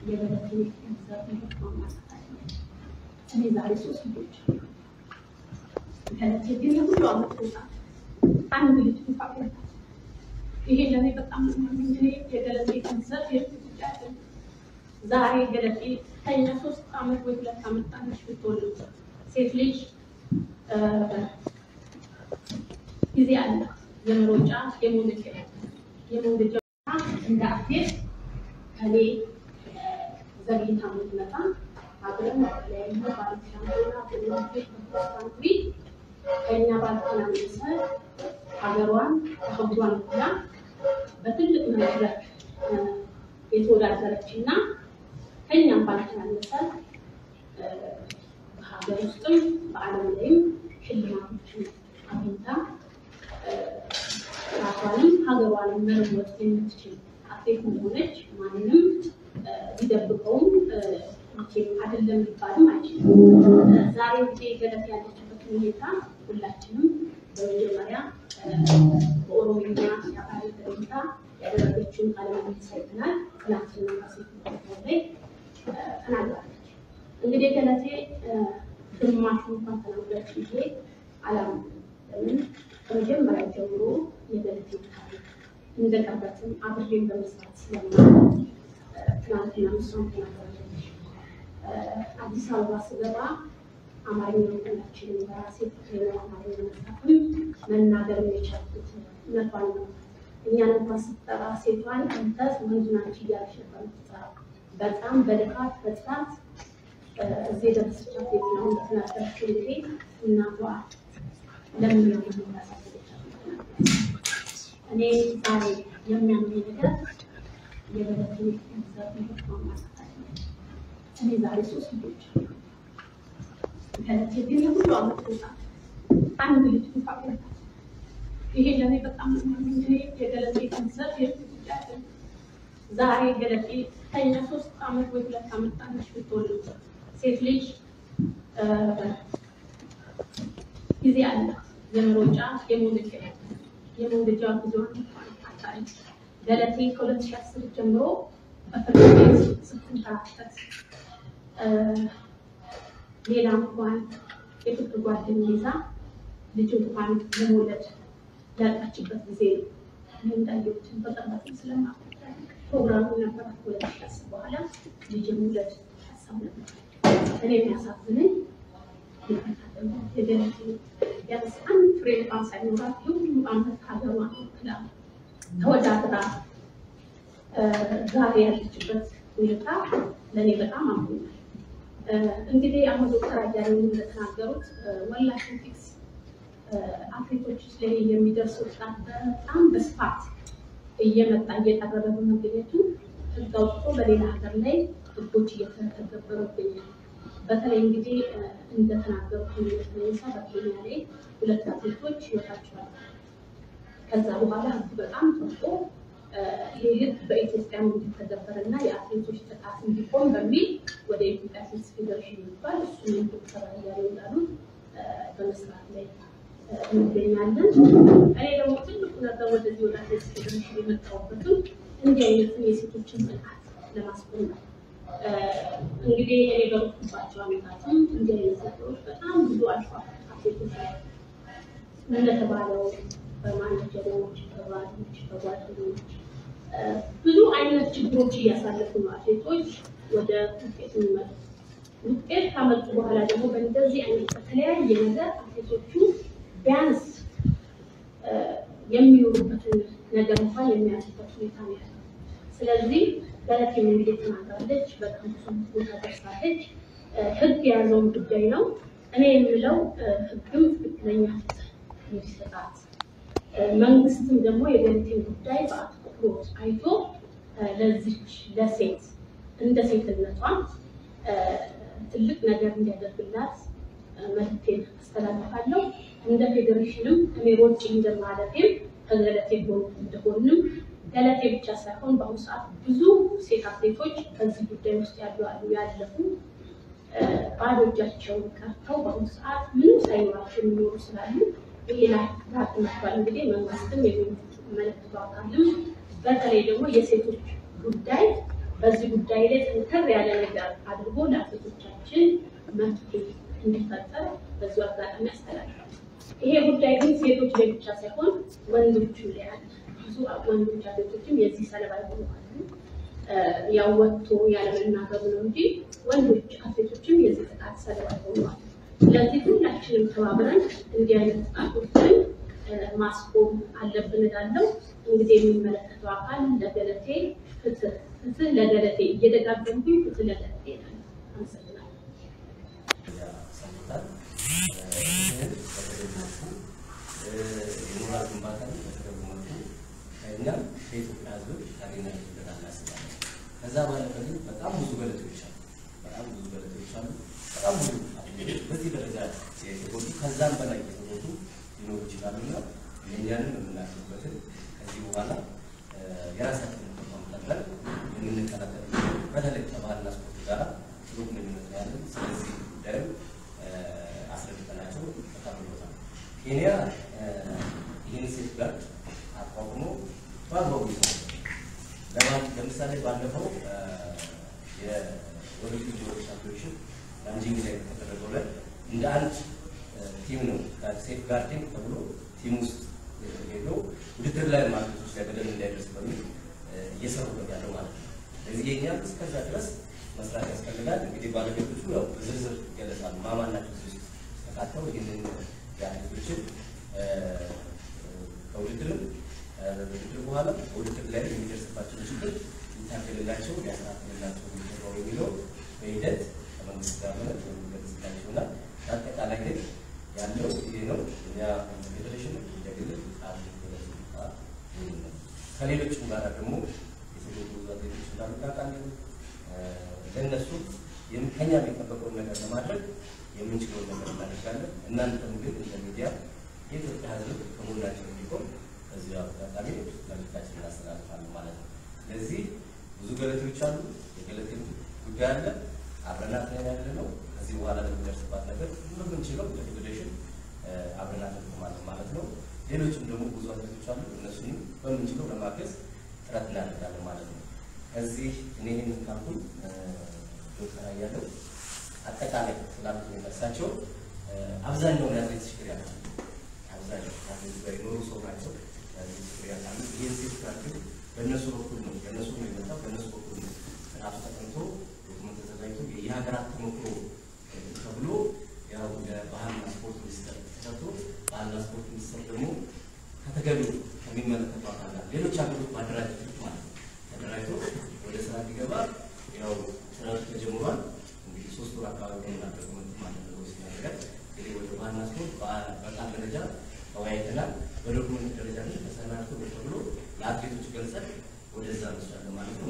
የገለቴ ገንዘብ ማማጣት። እኔ ዛሬ 3 ልጆች አሉ። ገለቴ ግን የሁሉ አመት ወጣት አንድ ልጅ እንኳን የላትም። ይሄ ለእኔ በጣም ነው የሚያመኝ። እኔ የገለቴ ገንዘብ ጉዳይ አይደለም። ዛሬ ገለቴ ከኛ 3 አመት ወይ 2 አመት ታናሽ ብትሆን ነው። ሴት ልጅ ጊዜ አላት የመሮጫ የመውለጃ እንደ አትሌት ከኔ ዘግይታ የምትመጣ አብረን በተለያዩ በዓለም ሻምፒዮና፣ በኦሎምፒክ፣ በ cross country ከእኛ ባልተናነሰ ሀገሯን አህጉሯን ወክላ በትልቅ መድረክ የተወዳደረች እና ከእኛም ባልተናነሰ በሀገር ውስጥም በዓለም ላይም ሽልማቶችን አግኝታ ራሷንም ሀገሯንም መለወጥ የምትችል አትሌት እንደሆነች ማንም ሊደብቀውም መቼም አይደለም ሊባልም አይችልም። ዛሬ እንግዲህ ገለቴ ያለችበትን ሁኔታ ሁላችንም በመጀመሪያ በኦሮምኛ የአካል ሁኔታ ያደረገችውን ቃለ ምልልስ አይተናል። ትናንትና ከሴት ላይ ተናግራለች። እንግዲህ ገለቴ ግማሹን እንኳን ተናግራለች ብዬ አላምንም። ለምን ከመጀመሪያ ጀምሮ የገለቴ ታሪክ እንደ ቅርበትም አብሬን በመስራት ስለማውቅ ትናንትና እሷም ተናግራለች። አዲስ አበባ ስገባ አማርኛ ሁላችንም በራሴ ነው አማርኛ መጻፍም መናገርም የቻልኩት። እውነቷን ነው። እኛን እንኳን ስትጠራ ሴቷን አንተ ወንዱን አንቺ እያለች ነበር የምትጠራው። በጣም በልፋት በጥራት እዚህ የደረሰች አትሌት ነው። እንደተናገረችው እንግዲህ እናቷ ለምን ነው ያሳደገቻት። እኔ ዛሬ የሚያመኝ ነገር የገለቴ ገንዘብ ማማጣት። እኔ ዛሬ 3 ልጆች አሉ። ገለቴ ግን የሁሉ አመት ወጣት አንድ ልጅ እንኳን የላትም። ይሄ ለእኔ በጣም ነው የሚያመኝ። እኔ የገለቴ ገንዘብ ጉዳይ አይደለም። ዛሬ ገለቴ ከኛ 3 አመት ወይ 2 አመት ታናሽ ብትሆን ነው። ሴት ልጅ ጊዜ አላት የመሮጫ የመውለጃ ጊዜዋን እንኳን አታይም። ገለቴ ከ2010 ጀምሮ በፍርድ ቤት ስትንከራተት ሌላ እንኳን የፍቅር ጓደኛ ይዛ ልጅ እንኳን ለመውለድ ያጣችበት ጊዜ ነው። እኔ እንዳየሁትን በቅርበትም ስለማውቅ ፕሮግራሙ ነበራት። 2010 በኋላ ልጅ የመውለድ ሀሳብ ነበር። እኔ የሚያሳዝነኝ የገለቴ ቢያንስ አንድ ፍሬ እንኳን ሳይኖራት የሁሉ አመት ሀገሯን ወክላ ተወዳድራ ዛሬ ያለችበት ሁኔታ ለእኔ በጣም አሞኛል። እንግዲህ አሁን ዶክተር አያሌው እንደተናገሩት ወርልድ አትሌቲክስ አትሌቶች ላይ የሚደርሰው ጥቃት በጣም በስፋት እየመጣ እየቀረበ በመገኘቱ ሕግ አውጥቶ በሌላ ሀገር ላይ ሕጎች እየተተገበሩ ይገኛል። በተለይ እንግዲህ እንደተናገሩት የተነሳ በኬንያ ላይ 2 አትሌቶች ህይወታቸው አልፏል። ከዛ በኋላ ሕጉ በጣም ጠብቆ ይሄ ሕግ በኢትዮጵያ እንዲተገበርና የአትሌቶች ጥቃት እንዲቆም በሚል ወደ ኢትዮጵያ አትሌቲክስ ፌዴሬሽን ይባል እሱንም ዶክተር አያሌው እንዳሉት በመስራት ላይ እንገኛለን። እኔ ደግሞ ትልቁ ነገር ወደዚህ ወደ አትሌቲክስ ፌዴሬሽን የመጣሁበትም እንዲህ አይነቱን የሴቶችን ጥቃት ለማስቆም ነው። እንግዲህ እኔ በሮጥኩባቸው አመታትም እንዲህ አይነት ነገሮች በጣም ብዙ አልፏል። አትሌቶች ላይ እንደተባለው በማኔጀሮች፣ በባሎች፣ በጓደኞች ብዙ አይነት ችግሮች እያሳለፉ ነው አትሌቶች ወደ ውጤት የሚመጡት። ውጤት ካመጡ በኋላ ደግሞ በእንደዚህ አይነት በተለያየ ነገር አትሌቶቹ ቢያንስ የሚኖሩበትን ነገር እንኳን የሚያጡበት ሁኔታ ነው ያለው። ስለዚህ ገለቴም እንግዲህ ተናግራለች። በጣም ብዙ ቦታ ደርሳለች። ሕግ የያዘውን ጉዳይ ነው። እኔ የምለው ሕግም ትክክለኛ ፍትህ እንዲሰጣት መንግስትም ደግሞ የገለቴን ጉዳይ በአትኩሮት አይቶ ለዚች ለሴት እንደ ሴትነቷ ትልቅ ነገር እንዲያደርግላት መልዕክቴን አስተላልፋለሁ። እንደ ፌዴሬሽንም እኔ ሮጬ እንደማለፌም ከገለቴ ጎን እንደሆንም ገለቴ ብቻ ሳይሆን በአሁኑ ሰዓት ብዙ ሴት አትሌቶች በዚህ ጉዳይ ውስጥ ያሉ አሉ፣ ያለፉ ባዶ እጃቸውን ቀርተው በአሁኑ ሰዓት ምንም ሳይኖራቸው የሚኖሩ ስላሉ ይሄ ላይ ጋር መጥቷል። እንግዲህ መንግስትም የሚመለከተው አካልም በተለይ ደግሞ የሴቶች ጉዳይ በዚህ ጉዳይ ላይ ጠንከር ያለ ነገር አድርጎ ለአትሌቶቻችን መፍትሄ እንዲፈጠር በዚሁ አጋጣሚ አስተላልፋለሁ። ይሄ ጉዳይ ግን ሴቶች ላይ ብቻ ሳይሆን ወንዶችም ላይ አለ። ብዙ ወንዶች አትሌቶችም የዚህ ሰለባ የሆኑ አሉ። ያው ወጥቶ ያለመናገሩ ነው እንጂ ወንዶች አትሌቶችም የዚህ ጥቃት ሰለባ የሆኑ አሉ። ስለዚህ ሁላችንም ተባብረን እንዲህ አይነት ጥቃቶችን ማስቆም አለብን እላለሁ። እንግዲህ የሚመለከተው አካል ለገለቴ ፍትህ፣ ፍትህ ለገለቴ እየደጋገምኩኝ ፍትህ ለገለቴ እላለሁ። አመሰግናለሁ። ሰምቶታል። ፍትህን በተገቢ መልኩ፣ የሞራል ግንባታን በተገቢ መልኩ ከእኛም ከኢትዮጵያ ሕዝቦች ታገኛለች ብለን እናስባለን። ከዛ ባለፈ ግን በጣም ብዙ ገለቴዎች አሉ። በጣም ብዙ ገለቴዎች አሉ። በጣም ብዙ አትሌቶች በዚህ ደረጃ የተጎዱ ከዛም በላይ የተጎዱ ሊኖሩ ይችላሉና የእኛንም የምናስብበትን ከዚህ በኋላ የራሳችንን ተቋም ፈጥረን የምንከላከል በተለይ ከባህልና ስፖርት ጋር ጥሩ ግንኙነት ነው ያለን። ስለዚህ ጉዳዩ አስረድተናቸው ተቀብሎታል። ኬንያ ይህን safeguard አቋቁሞ በአግባቡ ይሰራል። ለምሳሌ ባለፈው የ World Indoor Championship ናንጂንግ ላይ ከተደረገው ላይ እንደ አንድ team ነው safeguarding ተብሎ team ውስጥ ሄዶ ውድድር ላይ አትሌቶች ላይ በደል እንዳይደርስ በሚል እየሰሩበት ያለው ማለት ነው። ስለዚህ የእኛም እስከዛ ድረስ መስራት ያስፈልጋል። እንግዲህ ባለቤቶቹ ያው በዝርዝር ይገለጻሉ። ማማን ናቸው እዚህ ውስጥ ተካተው ይህንን የአትሌቶችን ከውድድርም ውድድር በኋላ በውድድር ላይ የሚደርስባቸው ችግር ሊታገልላቸው ሊያስተካክልላቸው የሚገባው የሚለው በሂደት ከመንግስት ጋር ሆነን የሚገለጽላቸው እና በአጠቃላይ ግን ያለው ይሄ ነው። እኛ ፌዴሬሽን እንደ ግል ከሌሎችም ጋር ደግሞ የተጎዱ አትሌቶች እንዳሉ እናውቃለን። ለእነሱ ከኛ የሚጠበቀውን ነገር ለማድረግ የምንችለውን ነገር እናደርጋለን። እናንተም ግን እንደ ሚዲያ የኢትዮጵያ ሕዝብ ከጎናቸው እንዲቆም በዚሁ አጋጣሚ መልዕክታችንን እናስተላልፋለን ማለት ነው። ስለዚህ ብዙ ገለቴዎች አሉ። የገለቴ ጉዳይ አለ። አብረናት ነው ያለ ነው። ከዚህ በኋላ ለሚደርስባት ነገር በምንችለው ለፌዴሬሽን አብረናት እንቆማለን ማለት ነው። ሌሎችም ደግሞ ብዙ አትሌቶች አሉ። እነሱንም በምንችለው ለማገዝ ጥረት እናደርጋለን ማለት ነው። ከዚህ እኔ ይህንን ካልኩኝ ዶክተር አያሌው አጠቃላይ ስላሉት ሁኔታ እሳቸው አብዛኛውን የአትሌቲክስ ችግር ያውቃሉ። አብዛኛው ከአትሌቲክስ ጋር የኖሩ ሰው ናቸው። የአትሌቲክስ ችግር ያውቃሉ። ይህን safeguard ግን በእነሱ በኩል ነው በእነሱ ነው የመጣው። በእነሱ በኩል ነው ጥናቱ ተጠንቶ document ተዘጋጅቶ የሀገራት ተሞክሮ ተብሎ ያው ለባህልና ስፖርት ሚኒስቴር ተሰጥቶ ባህልና ስፖርት ሚኒስቴር ደግሞ ከተገቢው ከሚመለከተው አካል ጋር ሌሎች ሀገሮች ማደራጀት ማለት ነው ተደራጅቶ ወደ ስራ እንዲገባ ያው ስራዎች ተጀምሯል። እንግዲህ 3 ወር አካባቢ ሆኖናል document ማለት ነው ሲናገር እንግዲህ ወደ ባህልና ስፖርት በቃል ደረጃ ተወያይተናል። በ document ደረጃ ግን ተሰናድቶ ተብሎ ለአትሌቶች ገልጸን ወደዛ እንወስዳለን ማለት ነው።